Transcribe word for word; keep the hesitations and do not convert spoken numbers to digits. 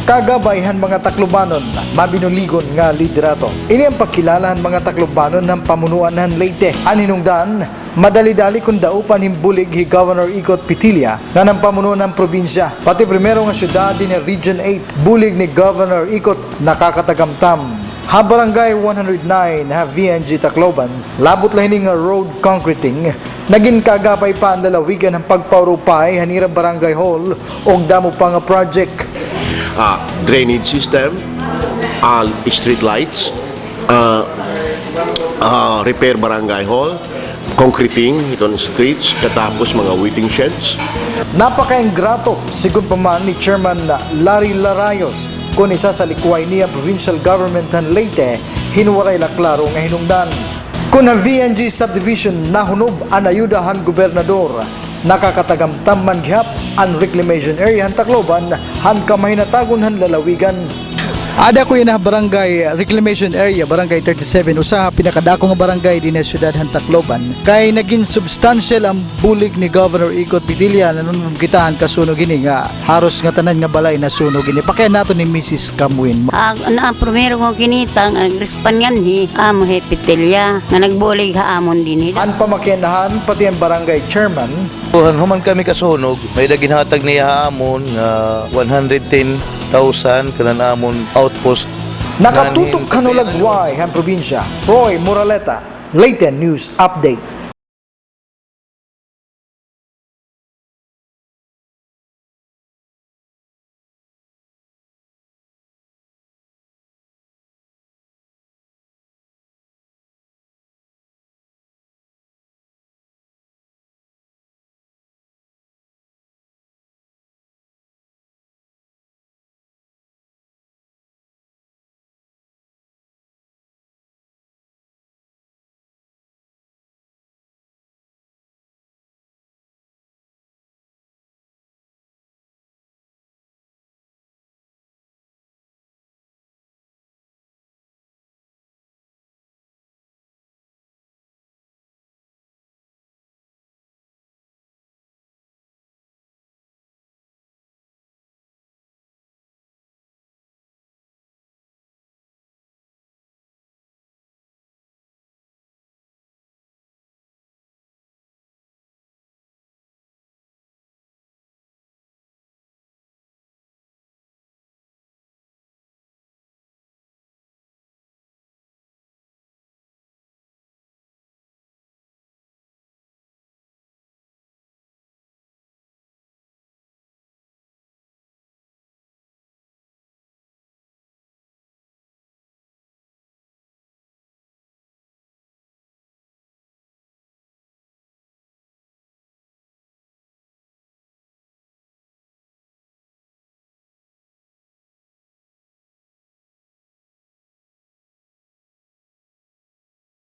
Kagabay han mga Taclobanon, mabinuligon nga liderato. Ini an pagkilala han mga Taclobanon han pamunuan han Leyte. An hinungdan, madali-dali kon daupan hin bulig hi Governor Ikot Petilla ngan an pamunuan han probinsya. Pati primero nga syudad dinhi ha Region eight, bulig ni Governor Ikot nakakatagamtam. Ha Barangay one hundred nine ha V N G Tacloban, labot la hini nga road concreting, nagin kagabay pa an lalawigan han pagpaurupay han ira barangay hall ug damo pa nga project. Ah, drainage system, ah, street lights, ah, ah, repair barangay hall, concreting hiton streets, katapos mga waiting sheds. Napakaingrato, sigon pa man ni Chairman Larry Larayos, kon isasalikway niya an provincial government han Leyte hin waray la klaro nga hinungdan. Kon ha V N G subdivision nahunob an ayuda han gobernador, nakakatagamtam man gihap an reclamation area han Tacloban han kamahinatagon han lalawigan. Ada ko yana ha barangay reclamation area, Barangay thirty-seven, usa ha pinakadako nga barangay dinhi ha syudad han Tacloban. Kay nagin substantial an bulig ni Governor Ikot Petilla, nanunod kita han kasunog hini nga haros ngatanan nga balay nasunog hini. Pakiana naton hi Misis Camwin. Ah, na, primero ko kinita nga nag-respond nganhi, amo hi Petilla, nga nagbulig ha amon dinhi. An pamakianahan, pati an barangay chairman. Kuan, human kami kasunog, may-ada ginhatag niya ha amon nga one hundred ten thousand kanan amon outpost. Nakatutok han hulagway han probinsya. Roy Moraleta, Leyte News Update.